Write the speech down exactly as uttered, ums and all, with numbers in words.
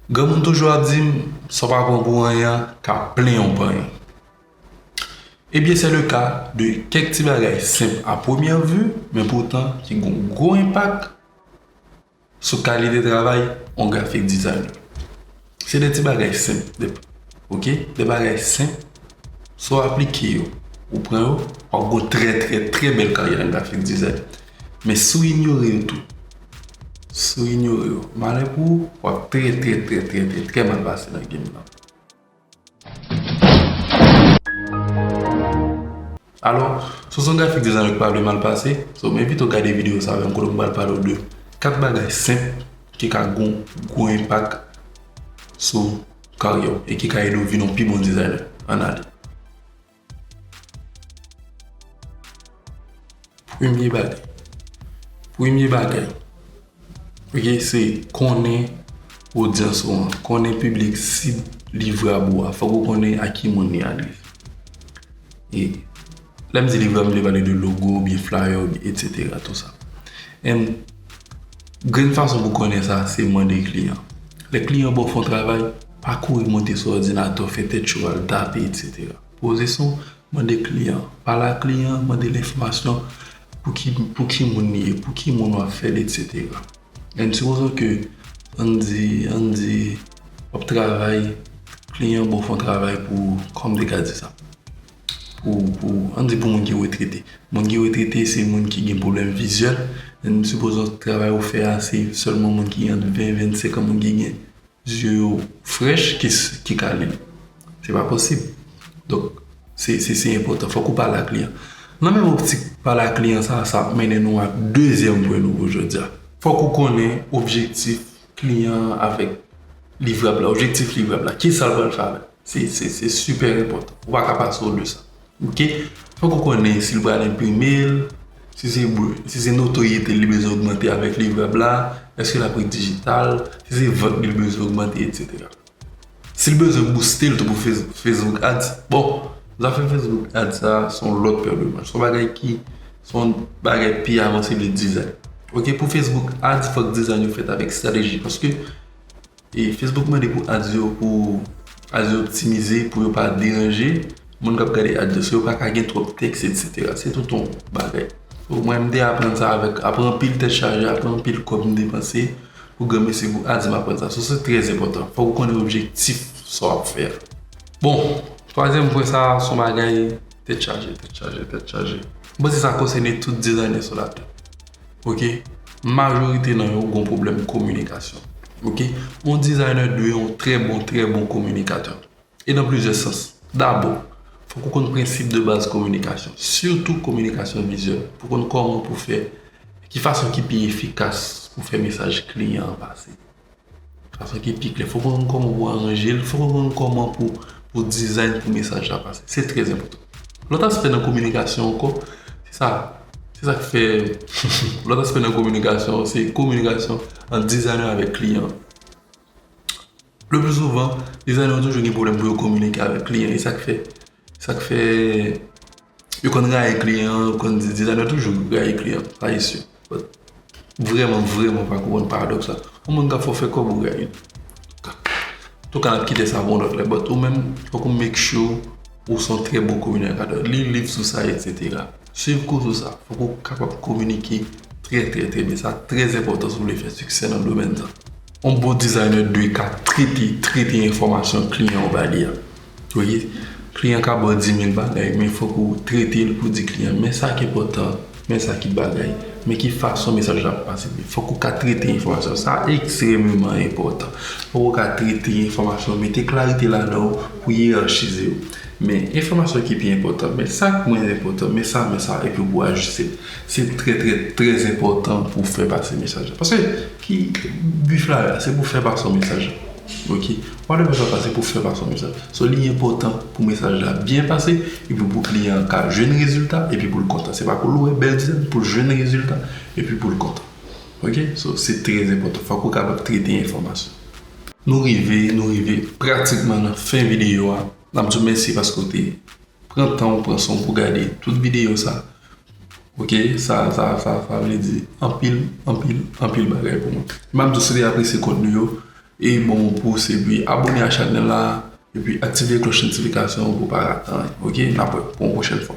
Granmoun toujou ap di m, sa w pa pran pou anyen an ka plen yon panyen. Ebyen, c'est le cas de kèk ti bagay senp à première vue, men poutan ki gen yon gwo enpak sou kalite travay yon graphic designer. Se de ti bagay senp, de, ok? De bagay senp, si w aplike yo, ou pran yo, w ap gen yon trè, trè, trè bèl karyè nan graphic design. Men si w inyore yo tou, si w inyore yo, malè pou ou, w ap trè, trè, trè, trè, trè, trè mal pase nan game nan. Alò, si w se yon graphic designer ki pa vle mal pase, so, m envite w gade videyo sa avè m kote m pral pale w de kat bagay senp ki ka gen yon gwo enpak sou karyè w e ki ka ede w vin yon pi bon designer. Ann ale. Premye bagay. Premye bagay. Ok, se konnen odyans ou an, konnen piblik sib livrab ou a. Fòk ou konnen a ki moun li adrese. E lè m di livrab, m vle pale de logo, oubyen flyer, oubyen etsetera, tou sa. And grenn fason pou konnen sa, se mande kliyan. Lè kliyan ba w fè yon travay, pa kouri monte sou òdinatè, fè tèt cho, al tape, etsetera. Poze son, mande kliyan, pale a kliyan, mande l enfòmasyon pou ki, pou ki moun li ye, pou ki moun w ap fè l, etsetera. And supposons que, ann di, ann di, w ap travay, kliyan ba w fè yon travay pou, kòman m te ka di sa? Pou, pou, ann di pou moun ki retrete. Moun ki retrete, se moun ki gen pwoblèm vizyèl. And supposons travay ou fè a, se sèlman moun ki ant ven, vennsenk an, moun ki gen zye yo frèch ki, ki ka li l. Se pa posib. Donk, se, se, se enpòtan. Fòk ou pale a kliyan. Nan menm optik pale a kliyan sa, sa ap mennen nou ak dezyèm pwen nou pou jodi a. Fòk ou konnen objektif kliyan an avèk livrab la, objektif livrab la. Kisa l pral fè avè l? Se, se, se sipè enpòtan. Ou pa ka pase w de sa. Ok? Fòk ou konnen si l pral enprime l, si se, si se notoryete l li bezwen ogmante avèk livrab la, èske l ap ret dijital, si se vant li bezwen ogmante, etsetera. Si l bezwen booste l tou pou Face-, Facebook Ads, bon, zafè Facebook Ads sa, se yon lòt pè de manch. Se yon bagay ki, se yon bagay pi avanse de design. Ok, pou Facebook Ads, fòk design yo fèt avèk estrateji, paske E Facebook mande pou ads yo, pou ads yo optimize, pou yo pa deranje moun k ap gade ads yo. So, yo pa ka gen twòp tèks, etsetera. Se tout yon bagay. So, mwen, m te aprann sa avèk, apre anpil tèt chaje, apre anpil kòb m depanse pou granmesi pou ads, m aprann sa. So, se trè enpòtan. Fòk ou konnen objektif sa w ap fè a. Bon, twazyèm pwen sa, se yon bagay tèt chaje, tèt chaje, tèt chaje. M panse sa konsène tout dizayne sou latè. Ok? Majorite nan yo gen pwoblèm kominikasyon. Ok? Yon dizayne dwe yon trè bon, trè bon kominikatè. E nan plizyè sans. Dabò, fòk ou konn prensip de baz kominikasyon, sitou kominikasyon vizyèl, pou konn kòman pou fè, ki fason ki pi efikas pou fè mesaj kliyan an pase. Fason ki pi klè. Fòk ou konn kòman pou aranje l, fòk ou konn kòman pou, pou dizayne pou mesaj la pase. Se trè enpòtan. Lòt aspè nan kominikasyon ankò, se sa, se sa k fè, lòt aspè nan kominikasyon, se kominikasyon ant dizayner avèk kliyan. Le pli souvan, dizayner yo toujou gen pwoblèm pou yo kominike avèk kliyan. E sa k fè, sa k fè yo konn rayi kliyan, yo konn di dizayner toujou rayi kliyan, sa e si. But, vrèman, vrèman pa konprann paradòks la. Yon moun k ap fè w fè kòb ou rayi. Antouka, n ap kite sa pou yon lòt lè. But ou menm, fòk ou make sure ou se yon trè bon kominikatè. Li liv sou sa, etsetera. Swiv kou sou sa. Fòk ou kapab kominike trè, trè, trè byen. Sa trè enpòtan si w vle fè siksè nan domèn sa. Yon bon dizayner dwe ka trete, trete enfòmasyon kliyan ou ba li a. Wi, kliyan ka ba w di mil bagay, men fòk ou trete l pou di kliyan, men sa ki enpòtan, men sa ki bagay, men ki fason mesaj la ap pase. Fòk ou ka trete enfòmasyon. Sa ekstrèmeman enpòtan. Fòk ou ka trete enfòmasyon, mete klarite ladan w pou yerachize yo. Men enfòmasyon ki pi enpòtan, men sa k mwens enpòtan, men sa, men sa, epi pou ajiste l. Se trè, trè, trè enpòtan pou fè pase mesaj la. Paske ki bi flyer la, se pou fè pase yon mesaj la. Ok? Whatever sa pase pou fè pase yon mesaj. So, li enpòtan pou mesaj la byen pase, epi pou kliyan an ka jwenn rezilta, epi pou l kontan. Se pa pou l wè bèl dizèn, pou l jwenn rezilta, epi pou l kontan. Ok? So, se trè enpòtan. Fòk ou kapab trete enfòmasyon. Nou rive, nou rive pratikman nan fen videyo a. N ap di w mèsi paske w te pran tan w, pran san w pou gade tout videyo sa. Ok, sa, sa, sa, sa vle di anpil, anpil, anpil bagay pou mwen. M ap di w si w te apresye kontni yo, e ban m yon pous, epi abòne a chanèl la, epi aktive klòch notifikasyon pou pa rate anyen. Ok, n ap wè pou yon pwochèn fwa.